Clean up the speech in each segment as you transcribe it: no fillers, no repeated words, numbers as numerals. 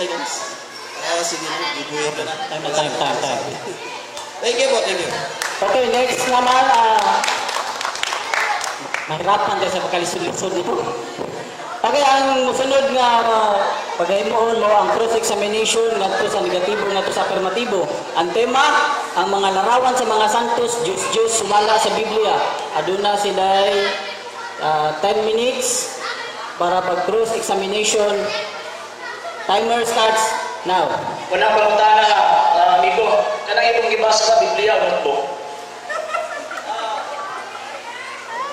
seconds. Ah, sige, gibuya ka na. Time, time, time, time. Thank you po, thank you. Okay, next naman, mahirapan tayo sa pagkalisod-lisod nito. Okay, ang musunod nga paghimuon mo ang cross-examination ngadto sa negatibo ngadto sa afirmatibo. Ang tema, ang mga larawan sa mga santos, Diyos Diyos sumala sa Biblia. Aduna sila 10 minutes para pag cross-examination. Timer starts now. Unang pangutana, amigo, kanang imong gibasa sa Biblia, notebook?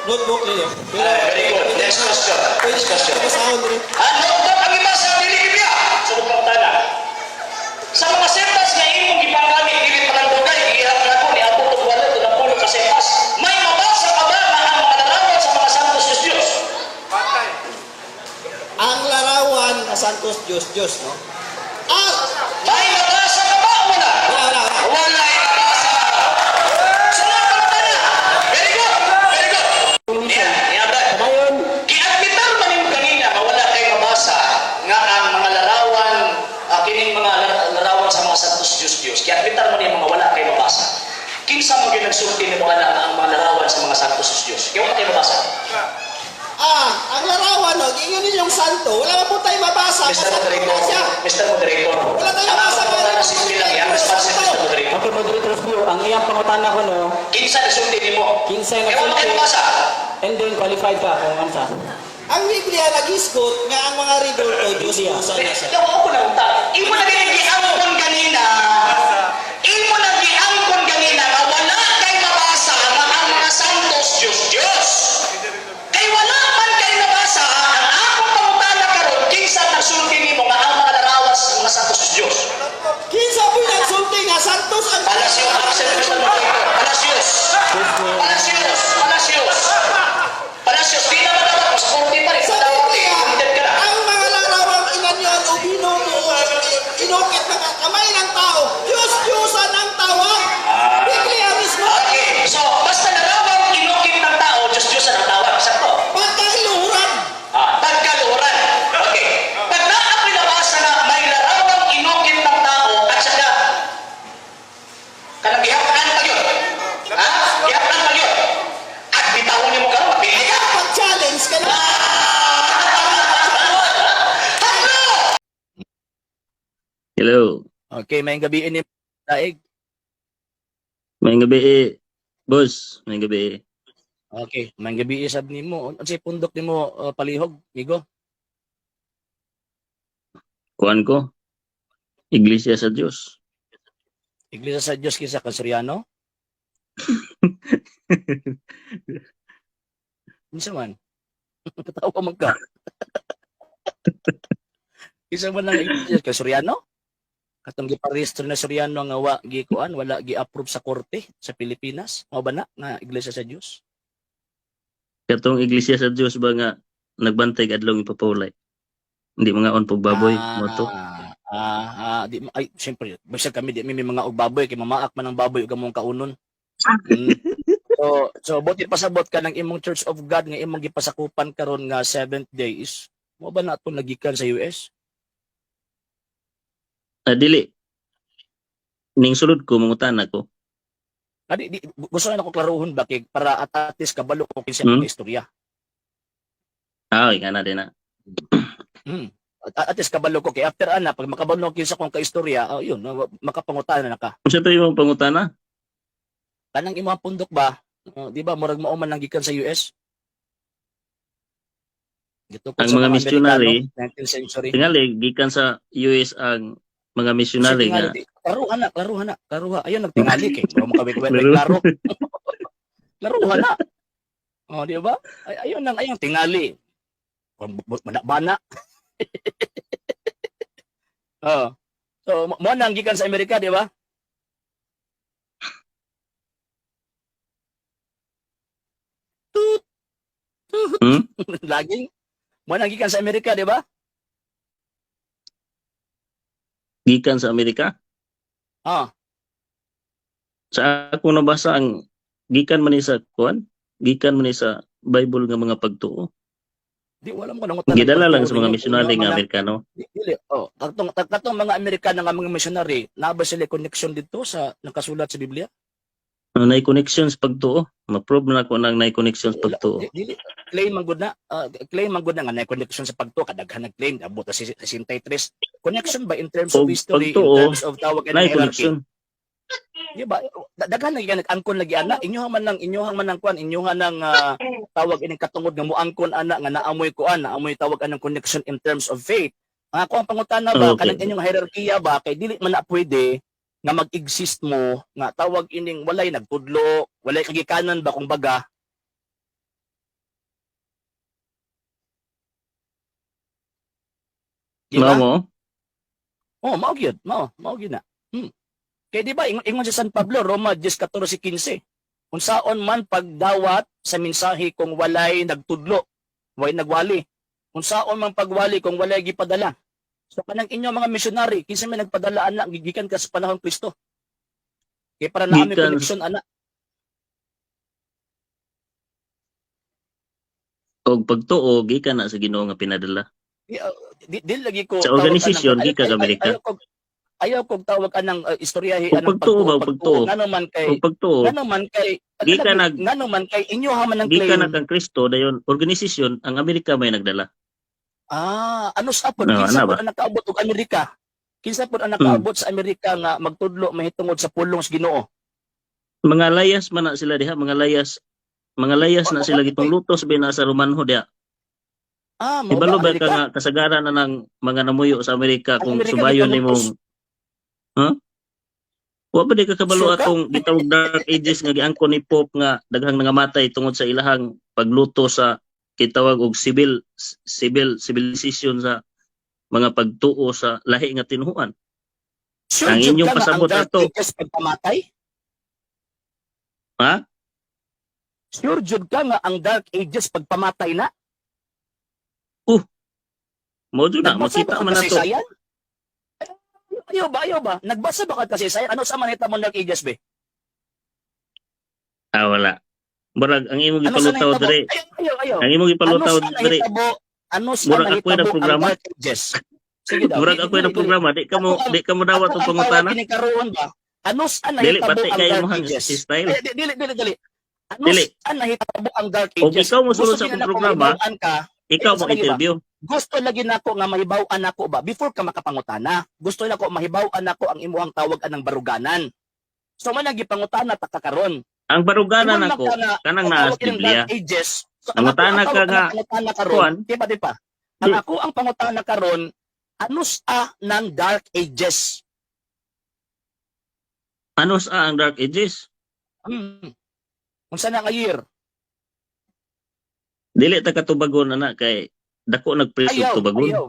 Notebook ninyo. Pero, Ah, very good. Next question. Pwede Next question. basahon rin. Ang notebook ang gibasa dili Biblia. Sunod pangutana. Sa mga sentas nga imong gipangamit dili panandugay, gihap nako ni abot og walo to napulo ka sentas. May mabasa ka ba nga ang mga larawan sa mga santos Diyos Diyos? Ang larawan na Santos Diyos Diyos, no? Ah! May mabasa ka ba o wala? Wala, wala, wala. Wala'y mabasa. Sunod pangutana. Very good. Very good. Niya, niya, Brad. Padayon. Giadmitar man nimo kanina nga wala kay mabasa nga ang mga larawan, kining mga larawan sa mga santos Diyos Diyos. Giadmitar man nimo nga wala kay mabasa. Kinsa man gyud nagsulti nimo ana nga ang mga larawan sa mga santos Diyos Diyos? Kay wala kay mabasa. Ah, ang larawan, no? Giingon ninyong santo. Wala pa po tayo mabasa. Mr. Basta Moderator, po siya. Mr. Moderator. Wala tayong Ang mabasa, mga pero- simple lang yan, responsive, Mr. Moderator. Okay, moderator's view. Ang iyang pangutana ko, no, Kinsa nagsulti nimo? Kinsa Kay wala kay nagsulti. mabasa. And then qualified ka kung ano sa. Ang Biblia nagisgot nga ang mga ridulto Diyos Biblia. Diyos na siya. Yawa ko na unta. Imo na gini giangkon kanina. Imo na giangkon kanina nga wala kay mabasa nga ang mga santos Diyos Diyos. Kay wala man kay nabasa ang akong pangutana karon, kinsa nagsulti nimo nga ang mga larawan sa mga santos Diyos? Kinsa po nagsulti nga Santos ang Palacios, absent, Mr. Moderator. Palacios. Palacios, Palacios. Palacios, di naman dapat mas 40 pa rin. Sa Dapat Biblia, content ka na. ang mga larawang inanyon o binuno o inukit ng kamay ng tao, Diyos Diyosan ang tawag. Biblia mismo. Okay, so basta larawang inukit ng tao, Diyos Diyos ang tawag. Sakto. Pagkailuran. Ah, pagkaluran. Okay. Pag naapoy nabasa na may larawang inukit ng tao at saka kanang gihapan pa yun. Ha? Gihapan pa yun. At bitawon nimo karon, mapili ka. Pag-challenge ka na. Tatlo! Hello. Okay, may gabi ini daig. May gabi eh. Boss, may gabi eh. Okay, may gabi isab nimo. Unsay pundok nimo palihog, migo? Kuan ko. Iglesia sa Dios. Iglesia sa Dios kinsa ka Suryano? Unsa man? Katawa man ka. Kinsa man ang iglesia kay Suryano? Katong giparehistro na Suryano nga wa gikuan, wala gi-approve sa korte sa Pilipinas. Mao ba na nga iglesia sa Dios? Katong Iglesia sa Dios ba nga nagbantay adlong ipapawlay. Hindi mga on pagbaboy Ah, mo to. Ah, di ay siyempre, basta kami di mi may mga og baboy kay mamaak man ang baboy ug among kaunon. So buti pasabot ka ng imong Church of God nga imong gipasakupan karon nga seventh day is mo ba na atong nagikan sa US? Ah, dili. Ning sulod ko mangutana ko. Ah, di, gusto na ako klaruhon ba kay para at least kabalo ko kinsa ang istorya. Ah, okay, na din na. At least kabalo ko kay after ana pag makabalo ko kinsa kong kaistorya, oh, yun, makapangutana na ka. Unsa to imong pangutana? Kanang imong pundok ba? Oh, di ba murag mao man lang gikan sa US? Gitukod Ang sa mga missionary, Amerikano, 19th century. Tingali gikan sa US ang mga missionary nga. Klaruha na, klaruha na, klaruha. Ayun, nagtingali kay. Mura makawik-wik, klaro. Klaruha na. Oh, di ba? Ay, ayun lang, ayun, tingali. Bana. Oh. So, mo nang gikan sa Amerika, di ba? Toot. Toot. Hmm? Laging mo nang gikan sa Amerika, di ba? Gikan sa Amerika. Ah. Sa ako nabasa ang gikan man ni sa kuan, gikan man ni sa Bible nga mga pagtuo. Di wala mo nangutana Gidala lang pagtuo sa mga ninyo. misyonary Inyo nga man Amerikano. Dili, oh, katong katong mga Amerikano nga mga missionary, naa ba sila connection dito sa nakasulat sa Biblia? Ang nay connection sa pagtuo. Ma-prove na ko nang nay connection sa Wala, pagtuo. dili claim man gud na, claim man gud na nga nay connection sa pagtuo, kadaghan nag-claim abot sa 63. Connection ba in terms of Og history, in pagtuo, terms of tawag and Nay hierarchy? connection. Di ba? Daghan lagi nag-angkon lagi ana, inyoha man lang, inyoha man ang kuan, inyoha nang tawag ining katungod nga moangkon ana nga naamoy kuan, naamoy tawag anang connection in terms of faith. Ang ako ang pangutana ba kanang inyong hierarkiya ba kay dili man na pwede nga mag-exist mo nga tawag ining walay nagtudlo, walay kagikanan ba kung baga. Di ba? Mao mo? Oh, mao gyud, mao, mao gyud na. Kay di ba ingon, ingon si San Pablo Roma 10:14-15. Unsaon man pagdawat sa mensahe kung walay nagtudlo, walay nagwali. Unsaon man pagwali kung walay gipadala. So kanang inyo mga missionary, kinsa may nagpadala ana gigikan ka sa panahon Kristo. Kay para naa may Gikan connection ana. Og pagtuo gikan na sa Ginoo nga pinadala. Di, di, di lagi ko Sa tawag anang organisasyon ayaw gikan ay, sa ay, Amerika. ayaw kog tawag anang istoryahi Og anang pagtuo pagtuo ba, og pagtuo pagtuo. ngano man kay Og pagtuo ngano man kay gikan nag ngano man kay inyo ha man ang gikan claim. na kang Kristo dayon organisasyon ang Amerika may nagdala. Ah, ano sa pod? No, Kinsa ana pod ba? ang nakaabot og Amerika? Kinsa pod ang nakaabot sa Amerika nga magtudlo mahitungod sa pulong sa Ginoo? Mga layas man na sila diha, mga layas na sila gitong lutos ba na sa Romanho diha. Ah, mao ba Ibalo ba ka Amerika? nga kasagaran na ng mga namuyo sa Amerika Ang kung Amerika subayon gikan nimong lutos. Ha? Wa ba di ka kabalo Sure ka? atong gitawag Dark Ages nga giangkon ni Pope nga daghang nangamatay tungod sa ilahang pagluto sa kitawag og civil civil civilization sa mga pagtuo sa lahi nga tinuhuan. Sure Ang jud inyong ka nga ang pasabot Dark ato, Ages pagpamatay? ha? Sure jud ka nga ang Dark Ages pagpamatay na? Mao jud na Nagbasa makita ba ka man nato. kasaysayan? Ayaw ba, ayaw ba? Nagbasa ba ka kasaysayan? Ano sa manita mo Dark Ages be? Ah, wala. Murag ang imong Ano sa gipalutaw nahitabo? diri, Ayaw, ayaw, ayaw. ang imong Ano gipalutaw sa diri, nahitabo? Ano sa murag ako'y nahitabo ang nagprograma. Dark Ages? Sige daw, Murag di, ako'y dili, dili. nagprograma, di ka mo Ako ang di ka mo dawat ako og ang tawag pangutana. kini karon ba? Ano sa Dili nahitabo pati ang kay Dark imong Ages? style. Eh, dili, dili, dili. Ano Dili. sa nahitabo ang Dark Og Ages? ikaw mosulod Gusto sa gina akong nako programa, mahibaw-an ka. ikaw Eh, mo sa lagi ba? interview. Gusto lagi nako nga mahibaw-an ako ba before ka makapangutana. Gusto nako mahibaw-an nako ang imuhang tawag anang baruganan. So man ang gipangutana ta ka karon. Ang baruganan Ingon man nako ka nga kanang ang naa tawag sa ining Biblia. Dark Ages. So ang ako Nangutana ang ka tawag nga ang pangutana karon, kuan, di ba di pa? Ang di ako ang pangutana karon, ano sa ng Dark Ages? ano sa ang Dark Ages? Unsa na nga year? Dili ta katubagon ana kay dako nagpresyo Ayaw, tubagon. ayaw.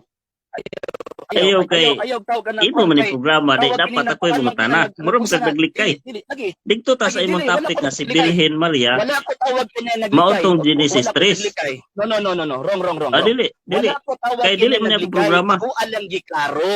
Ayaw, Ayaw ayaw, kay ayaw tawag ka na imo kuan man ni kay programa di tawag kini dapat na ako'y kuan man kina mangutana. nag Murag unsa kag na naglikay. dili dili lagi Didto ta lagi sa imong dili wala topic ko nga si naglikay. Birhen Maria Wala ko tawag kini mao naglikay. tong Genesis Wala ko 3. naglikay. No, no, no, no, no. Wrong, wrong, wrong, Ah, wrong. dili, dili. Wala ko tawag Kay kini dili man ni akong naglikay. programa. Ako alang giklaro.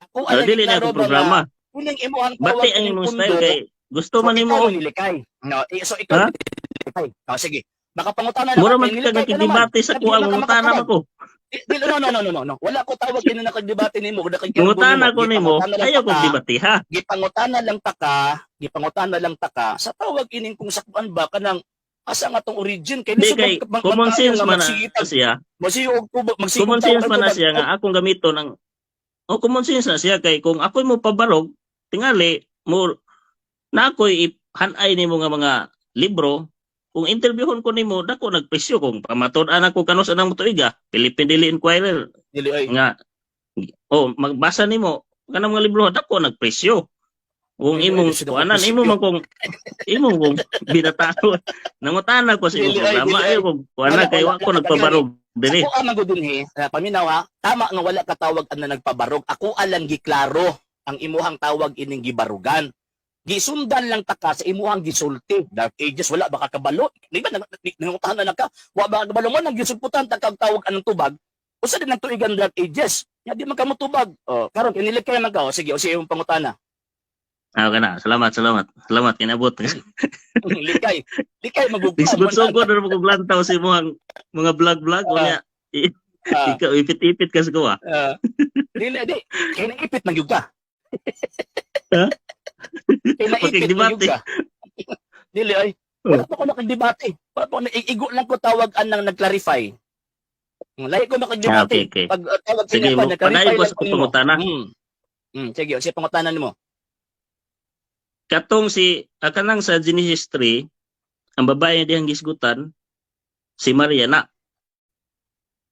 Ako Ah, alang dili ni giklaro akong ba nga programa. kuning imuhang tawag Bati ang kining imong style pundo. kay gusto So man nimo ikaw og nilikay. No, so ikaw ha? nilikay. Oh, sige. Makapangutana na Mura ka man kay ka nilikay ka naman. nagdebate sa Di kuha man ka mangutana makatubag. man ko. Di, no, no, no, no, no, no. Wala ko tawag kini nakagdebate nimo, nakagirbo Mangutana nimo. ko nimo, Gipangutana lang ayaw kong ta ka, debate ha. gipangutana lang ta ka, gipangutana lang ta ka sa tawag ining kung sakuan ba kanang asa nga tong origin kay Di lisod kay man common man kaayo sense nga man na magsigitag siya. masigog tubag magsigog Common tawag sense ang man na tubag. siya nga akong gamiton ang o common sense na siya kay kung ako'y mo pabarog tingali mo na ako'y hanay nimo nga mga libro kung interviewon ko nimo dako nagpresyo kung pamatud-an ako kanus anang tuiga Philippine Daily Inquirer Dili ay. nga o magbasa nimo kanang mga libro dako nagpresyo kung Dili ay imong lisod ako kuanan imo presyo. man kung imo kung binatao nangutana ko sa imong Dili ay, programa dili ay. ayaw kog kuanan Wala kay wala wa ko wala kagani. nagpabarog diri. Ako ang magudunhi, paminaw ha, tama nga wala katawag ang na nagpabarog. Ako alang giklaro ang imuhang tawag ining gibarugan. Gisundan lang ta ka sa imuhang gisulti. Dark Ages, wala ba ka kabalo? Di ba, nangutahan na ka? Wa ba ka kabalo mo? Nang gisulputan ta kag tawag anong tubag? Usa din ang tuigan Dark Ages. Nya di man ka motubag. Oh, karon kinilikay man ka. Oh, sige, o sige imong pangutana. Ah, okay na. Salamat, salamat. Salamat kinabot. Likay. Likay magugpa mo na. Lisod-sugod na mo kog lantaw sa imong mga vlog-vlog Ah, unya. Ah, Ikaw ipit-ipit ka sa kuha. ah. Dili di kay naipit man gyud ka. Ha? Kay naipit man gyud Makigdebate. ka. Dili ay. Wala pa ko nakigdebate. Wala pa ko naiigo lang ko tawag anang nag-clarify. Lahi ko makigdebate. Ah, okay. Pag tawag Sige, kanya pa, mo nag-clarify padayon ko lang sa ko nimo. pangutana. Sige, sige pangutana nimo. Katong si kanang sa Genesis 3, ang babae nga dihang gisgutan si Maria na.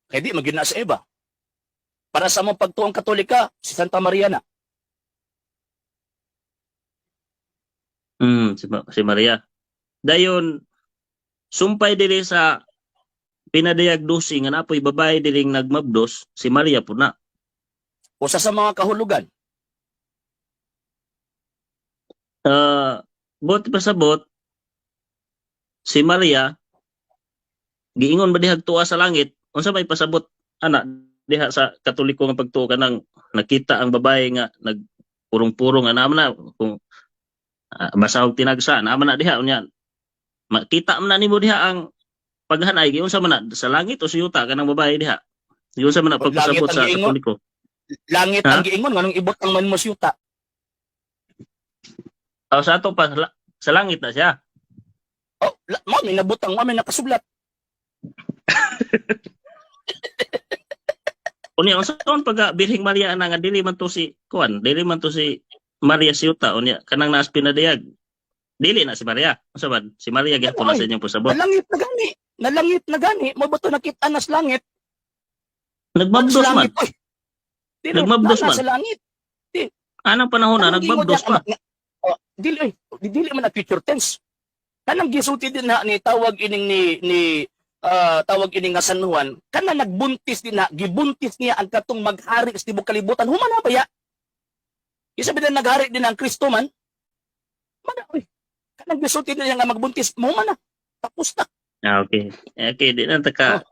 Kay di magyud na sa Eva. Para sa among pagtuong Katolika, si Santa Maria na. Si Maria. Dayon sumpay diri sa pinadiagnosi nga napoy babae diring nagmabdos, si Maria po na. Usa sa mga kahulugan. Bot pasabot si Maria giingon ba dihag tuwa sa langit, unsa may pasabot ana diha sa Katoliko nga pagtuo kanang nakita ang babae nga nagpurong-purong ana man na kung basahog tinagsa ana man na diha, unya makita man na nimo diha ang paghanay, giunsa man na sa langit o sa yuta kanang babae diha, giunsa man na Langit pagpasabot ang sa giingon. Katoliko? Langit Ha? ang giingon nganong ibot ang man mo sa yuta. O sa ato pa sa langit na siya. Oh, mao may nabutang, mao may nakasublat. Unya unsa kon pagka Birhing Maria ana nga dili man to si kuan, dili man to si Maria Siuta, unya kanang naas pinadayag. Dili na si Maria. Unsa man? Si Maria gyapon na sa inyong pasabot. Nalangit na gani. Nalangit na gani. Mo ba to nakita na sa langit? Nagmabdos Sa man. langit, oy. Dili, Nagmabdos naa man. sa langit. Anang panahon na Anong giingon nagmabdos niya? pa. Oh, dili oy, dili man na future tense. Kanang gisulti din na ni tawag ining ni ni tawag ining nga San Juan, kana nagbuntis din na, gibuntis niya ang katong maghari sa tibok kalibutan. Human na baya? Isa ba na naghari din ang Kristo man? Mana oy. Kanang gisulti din niya nga magbuntis, human na. Tapos na. Ah, okay. Eh, okay, di na taka.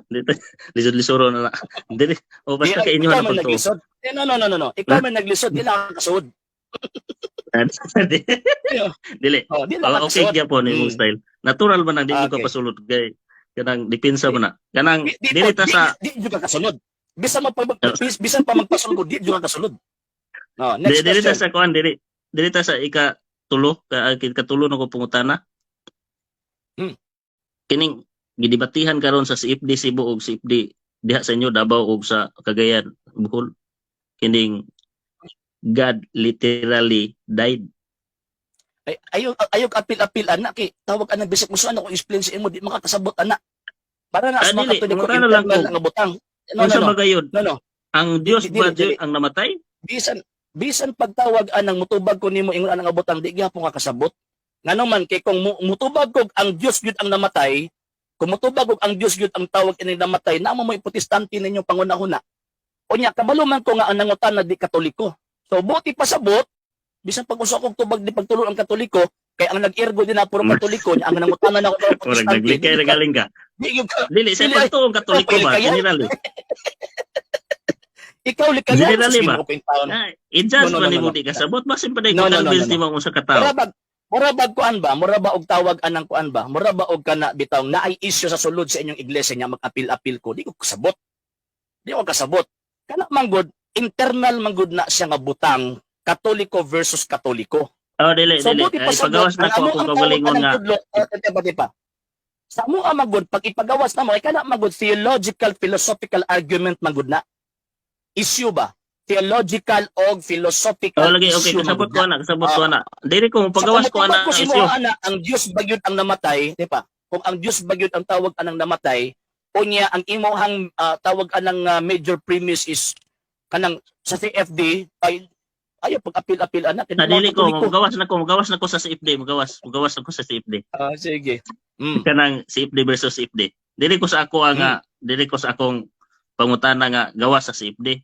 Dito lisod-lisoro na na. Dili o basta Di, kay inyo ikaw na man pagtuo. naglisod. Eh, no, no, no, no, no. Ikaw man naglisod, di lang ka kasud. Dili. Oh, di lang Oh, ka okay kasud. gyapon imong style. Natural man ang di mo ka pasulod kay kanang depensa mo na. Kanang Di, di, dili ta di, sa di, di, ka kasunod. Bisan bisan pa magpasulod, di jud ka kasunod. Oh, next Dili ta question. sa kuan, dili dili ta sa ika tulo ka katulo na ko pangutana. Kining gidibatihan karon sa CFD Cebu ug CFD diha sa inyo Davao ug sa Cagayan, Bohol. Kining God literally died. Ay, ayo ayo apil-apil anak kay tawag anang bisik mo sa ano kung explain sa imo di makakasabot anak. Para na Ah, sa mga dili, Katoliko mura na lang internal nga butang. No, no, Unsa no. ba gayud? No, no. Ang Dios Dili, ba dili. ang namatay? Bisan bisan pagtawag anang mutubag ko nimo ingon anang nga butang di gyapon ka kasabot. Ngano man kay kung mutubag kog ang Dios gyud ang namatay, kung mutubag og ang Dios gyud ang tawag ining namatay, naa mo mo'y protestante ninyong pangunahuna. Unya kabalo man ko nga ang nangutan na di Katoliko. So buti pasabot, bisan pag usa kog tubag di pagtulo ang Katoliko, kay ang nag-ergo din na puro Katoliko, nya ang nangutana na ako puro Murag protestante. naglikay ra galing ka. Di gyud ka. Dili sa Dili, ay, pagtuong Katoliko ba ikaw, generally? Ikaw likayan Generally sa ba? Ginoo kayong taon. Ah, i-judge No, no, ba no, nimo no, no. di kasabot? Basin pa day No, no, no, convince no, no. nimo ang usa ka tawo. Mura bag kuan ba? Mura ba og tawag anang kuan ba? Mura ba og kana bitaw naay issue sa sulod sa inyong iglesia nya mag-apil-apil ko. Di ko kasabot. Di ko kasabot. Kana manggod internal manggod na siya nga butang Katoliko versus Katoliko. Oh, dili, So dili. buti Ay, pa sa ipagawas na ko ang akong amo ang tawag kaugalingon anang nga. tudlo, eh, di pa. Sa amo ang magod pag ipagawas na mo kay kana magod theological philosophical argument magud na. Issue ba? Theological og philosophical Oh, lagi, okay, issue kasabot magud ko na. ana, kasabot ko ana. Dili ko pagawas Sa ko ana kung ang si issue. mo ana ang Dios bagyod ang namatay, di ba? Kung ang Dios bagyod ang tawag anang namatay, unya ang imong tawag anang major premise is kanang sa CFD ay ayo pag apil-apil anak Na dili ko magawas na ko sa CFD, magawas na ko sa CFD. Ah, sige. Kanang CFD versus CFD. Dili ko sa ako ang dili ko sa akong pangutana nga gawas sa CFD.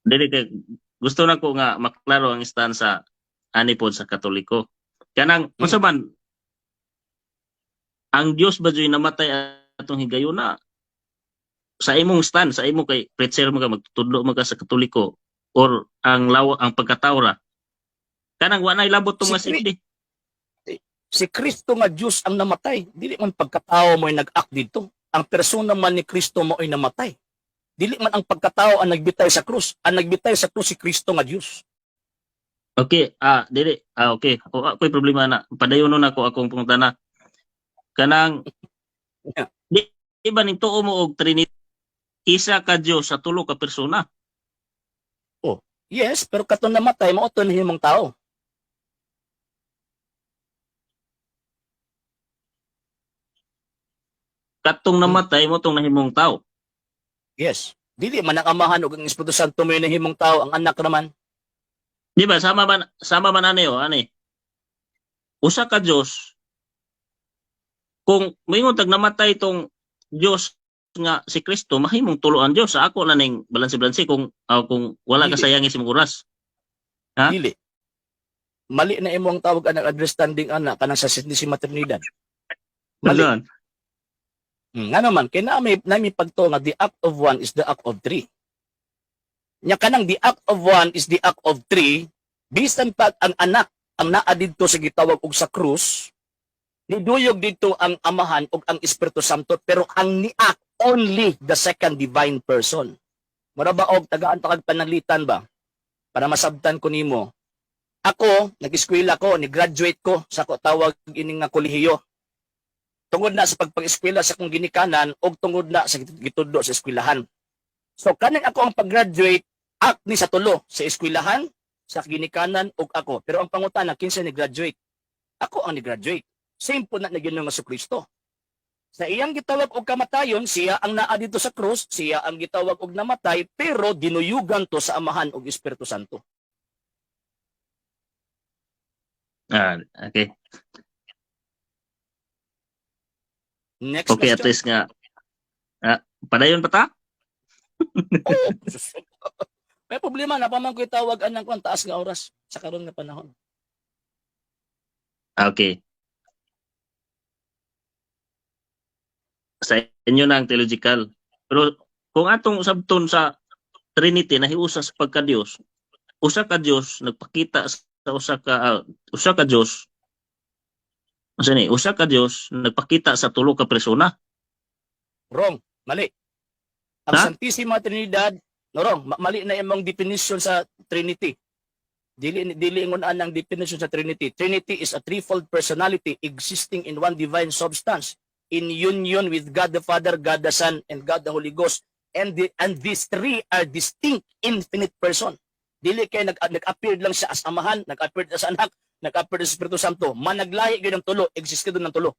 Dili kay gusto na ko nga maklaro ang stand sa ani pod sa Katoliko. Kanang unsa man ang Dios ba juy namatay atong higayuna sa imong stand, sa imo kay preacher mo ka, magtutudlo mo ka sa Katoliko or ang lawa ang pagkatawra, kanang wa nay labot tong Si mga CFD. Si Kristo nga Dios ang namatay, dili man pagkatao mo nag-act dito. Ang persona man ni Kristo mao'y namatay. Dili man ang pagkatao ang nagbitay sa krus. Ang nagbitay sa krus si Kristo nga Dios. Okay, dili. Okay. O ako'y problema na. Padayon nun ako akong pangutana. Kanang di, di ba ning tuo mo og Trinity, isa ka Dios sa tulo ka persona? Yes, pero katong namatay mao to nahimong tao. Katong namatay mo tong nahimong tao. Yes. Dili man ang Amahan ug ang Espiritu Santo may nahimong tao, ang anak naman. Di ba sama man ani, oh, ani. Usa ka Dios, kung moingon tag namatay tong Dios nga si Kristo, mahimong tulo ang Dios. Sa ako na ning balanse-balanse kung wala ka Dili. sayangin sa imong oras. Ha? Dili. Mali na imong tawag anak understanding anak kanang sa si maternidad. Mali. Ano? Nga naman kay na may pagtuo nga the act of one is the act of three. Nya kanang the act of one is the act of three, bisan pag ang anak ang naa didto sa gitawag og sa krus, niduyog didto ang Amahan ug ang Espiritu Santo, pero ang ni-act only the second divine person. Mura ba og tagaan pa kag pananglitan ba? Para masabtan ko nimo. Ako, nag-eskwela ko, ni-graduate ko sa ko tawag ini nga kolehiyo. Tungod na sa pagpag-eskwela sa akong ginikanan og tungod na sa gitudlo sa eskwelahan. So kaning ako ang pag-graduate, act ni sa tulo, sa eskwelahan, sa ginikanan ug ako. Pero ang pangutana, kinsa ni graduate? Ako ang ni-graduate. Same po na ni Ginoong Kristo. Sa iyang gitawag og kamatayon, siya ang naa dito sa krus, siya ang gitawag og namatay, pero dinuyugan to sa Amahan ug Espiritu Santo. Okay. Next Okay, at question. least nga padayon pa ta? Oo. May problema na pa man ko itawag anang kwan taas nga oras sa karon nga panahon. Okay. Sa inyo na ang theological. Pero kung atong usabton sa Trinity nahiusa sa pagka-Dios, usa ka Dios nagpakita sa usa ka Dios. Unsa ni? Usa ka Dios nagpakita sa tulo ka persona. Wrong. Mali. Ang Ha? Santissima Trinidad, no, wrong. Mali na imong definition sa Trinity. Dili dili ingon anang definition sa Trinity. Trinity is a threefold personality existing in one divine substance in union with God the Father, God the Son, and God the Holy Ghost. And these three are distinct, infinite person. Dili kay nag-appear lang siya as Amahan, nag-appear as Anak, nag-appear as Espiritu Santo. Managlahi gyud ang tulo, exist gyud ng tulo.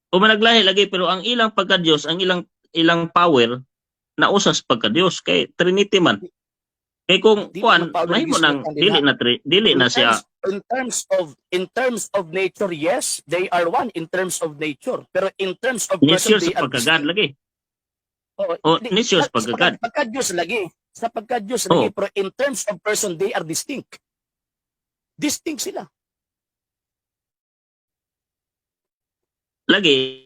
O managlahi lagi, pero ang ilang pagka-Dios, ang ilang ilang power nausa sa pagka-Dios kay Trinity man. Kay kung Dili kuan man power mahimo nang gisgutan dili dinha. na dili in na siya. terms of nature, yes, they are one in terms of nature, pero in terms of person, Nature they sa are pagka-God distinct. lagi. Oo, O nature sa sa pagka-God. pagka-Diyos lagi, sa pagka-Diyos lagi, Oo. pero in terms of person they are distinct. Distinct sila. Lagi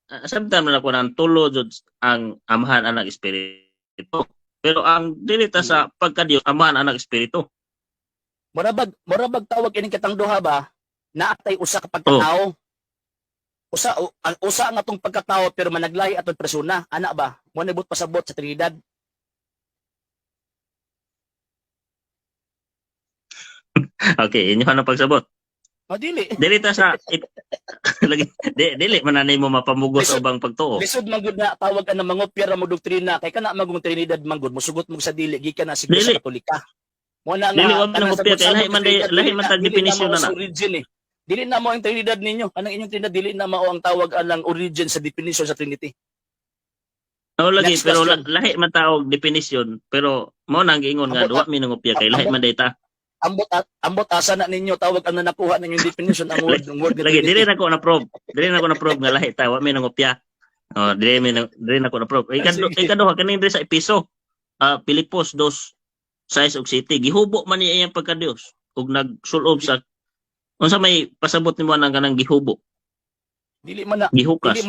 samtang man ako ng tulo jud ang Amahan, Anak, Espiritu. Pero ang dili ta sa pagka-Dios, Amahan, Anak, Espiritu. Murabag tawag ining katang duha ba, naatay usa ka pagkatao. Ang usa ang atong pagkatao pero managlahi atong persona, ana ba? Mo nibot pasabot sa Trinidad. Okay, inyo na pagsabot. O dili. Dili ta sa lagi dili man na nimo mapamugos sa ubang pagtuo. Lisod man gud na tawag ka na mangopya ra mo doktrina kay kana magong Trinidad man gud mosugot mo sa dili gikan na siguro Dili. sa Katolika. Mo na nga Dili, wa man kanang mangopya kay lahi sabot-sabot man sa Trinidad, lahi man tag dili na definition mao na sa na. origin eh. Dili na mo ang Trinidad ninyo. Anang inyong Trinidad dili na mao ang tawag anang origin sa definition sa Trinity. Oo lagi, Next pero question. lahi man taog definition, pero mao nang giingon nga Ambot duwa mi nangopya kay lahi man data. Ambot asa na ninyo tawag ang nakuha ninyong definition ang word nga Lagi dili Trinity. na ko na probe. Dili na ko na probe nga lahi ta wa mi nangopya. Oh, dili na ko na probe. Sige. Ikaduha kaning diri sa Episo. Pilipos 2:6 ug 7, gihubo man niya iyang pagka-Dios ug nagsulob sa unsa may pasabot nimo ang kanang gihubo, Dili man na gihukas. Dili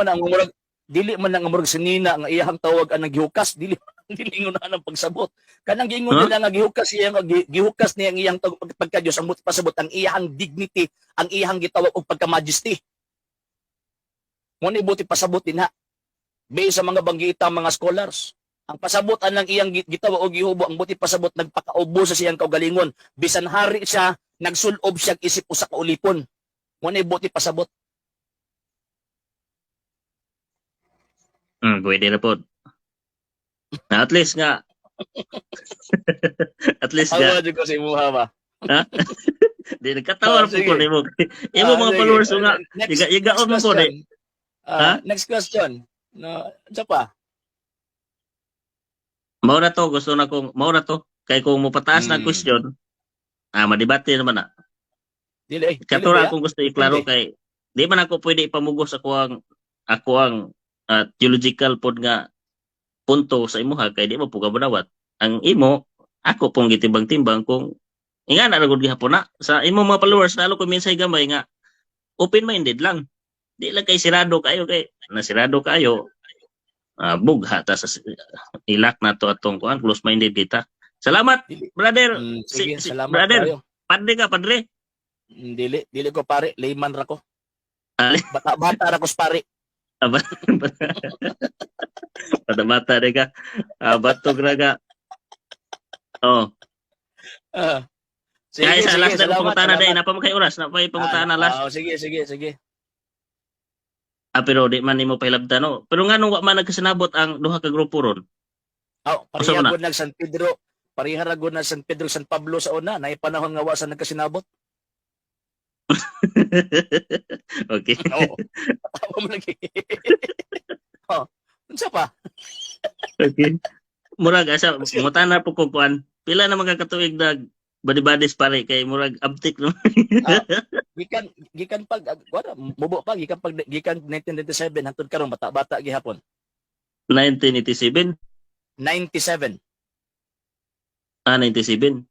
man na ang murag sinina nga iyahang tawag ang gihukas, dili dili ingon na ang pagsabot. Kanang giingon Huh? nila nga gihukas iya nga gihukas niya ang iyang tawag pagka Dios, ang pasabot ang iyahang dignity, ang iyahang gitawag og pagka majesty. Mo ni buti pasabot din ha. Based sa mga banggita mga scholars. Ang pasabot anang iyang gitawa og gihubo, ang buti pasabot nagpakaubo sa siyang kaugalingon. Bisan hari siya, nagsulob siya isip usa ka ulipon. Mo ni buti pasabot. Pwede na po. Na at least nga at least nga Awa jud ko sa imuha ba. di nagkatawa Ah, po ko sige. nimo. Imo Ah, mga sige. followers nga Next, iga next mo ko di. question. Ha? Ah, next question. No, isa pa. Mao na to, gusto na kong mao na to kay kung mopataas na question, madebate naman na. Dili eh. Dili Katura ba? akong gusto iklaro kay di man ako pwede ipamugos ako ang theological pod nga punto sa imuha kay di mo po kabunawat. Ang imo ako pong gitimbang-timbang kung ingana ra gud gihapon na sa imo mga followers, lalo ko minsay gamay nga open minded lang. Di lang kay sirado kayo, kay nasirado kayo, bugha ta sa ilak na to atong kuan, close minded kita. Salamat, Dili. brother. Sige, salamat brother. kayo. Padre ka, padre. Dili, dili ko pare, layman ra ko. Ah. Bata-bata ra ko sa pare. Bata-bata rin ka. Batog ra ka. Oh, Ah. Sige, kaya sa sige, last na salamat, pangutana salamat. dai, napa mo kay oras, napa kay pangutana last. Ah, sige, sige, sige. Pero di man nimo pahilabtan, no. Pero nganong wa man nagkasinabot ang duha ka grupo ron? Oh, Usa pareha man na? gud nag San Pedro, pareha ra gud na San Pedro San Pablo sa una, naay panahon nga wa sa nagkasinabot. Okay. Oo. Tawa mo lagi. Oh, unsa pa? Okay. Murag asa mutana po ko kuan. Pila na mga katuig nag body-bodies pare kay murag abtik no. Gikan gikan pag wala mubo pa gikan pag gikan 1997 hangtod karon bata-bata gihapon. 1987. 97. 97.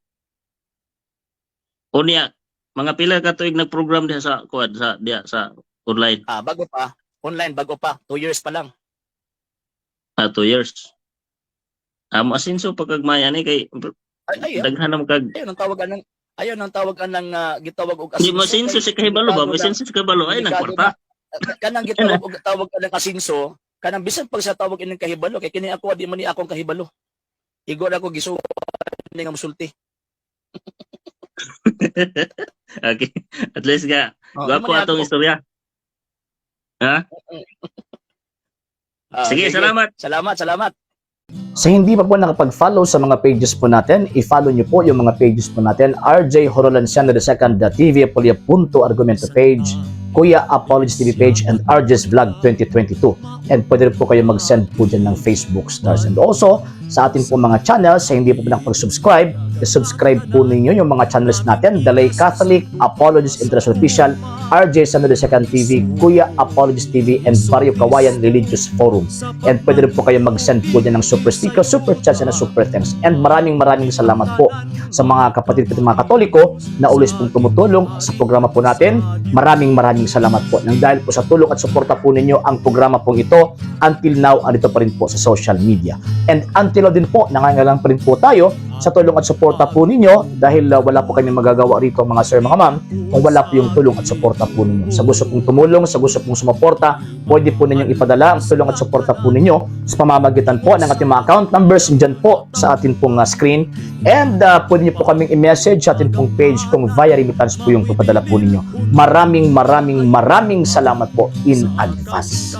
Unya, mga pila ka tuig nagprogram diha sa kuan sa diha sa online? Ah, bago pa. Online bago pa. 2 years pa lang. 2 years. Mo asinso pagkagmaya ni kay Ay, ay, daghan na kag ayun ang tawag anang ayun ang tawag anang gitawag og Di mo asinso kay si kahibalo ba? delikado Mo asinso si kahibalo ay nang delikado kwarta. Kanang gitawag og tawag anang asinso, kanang bisan pag sa tawag ining kahibalo kay kini ako di man ni akong kahibalo. Igo na ako gisuwa ni nga musulti. Okay. At least nga Oh, di man gwapo ni atong ako. istorya. Ha? Ah, Sige, salamat. Salamat, salamat. Sa hindi pa po nakapag-follow sa mga pages po natin, i-follow nyo po yung mga pages po natin. RJ Horolanciano II, The TV Apolia Punto Argumento page, Kuya Apologies TV page, and RJ's Vlog 2022. And pwede rin po kayo mag-send po dyan ng Facebook stars. And also, sa atin po mga channels, sa hindi po po nakapag-subscribe, i-subscribe po ninyo yung mga channels natin, The Lay Catholic, Apologies International Official, RJ Sano II TV, Kuya Apologies TV, and Barrio Kawayan Religious Forum. And pwede rin po kayo mag-send po dyan ng super sticker, super chats, and super thanks. And maraming maraming salamat po sa mga kapatid ko mga Katoliko na always pong tumutulong sa programa po natin. Maraming maraming salamat po. Nang dahil po sa tulong at suporta po ninyo ang programa pong ito, until now, andito pa rin po sa social media. And until now din po, nangangailangan pa rin po tayo sa tulong at suporta po ninyo dahil wala po kami magagawa rito, mga sir, mga ma'am, kung wala po yung tulong at suporta po ninyo. Sa gusto pong tumulong, sa gusto pong sumuporta, pwede po ninyong ipadala ang tulong at suporta po ninyo sa pamamagitan po ng ating mga account numbers dyan po sa atin pong screen. And pwede niyo po kaming i-message sa atin pong page kung via remittance po yung papadala po ninyo. Maraming maraming maraming salamat po in advance.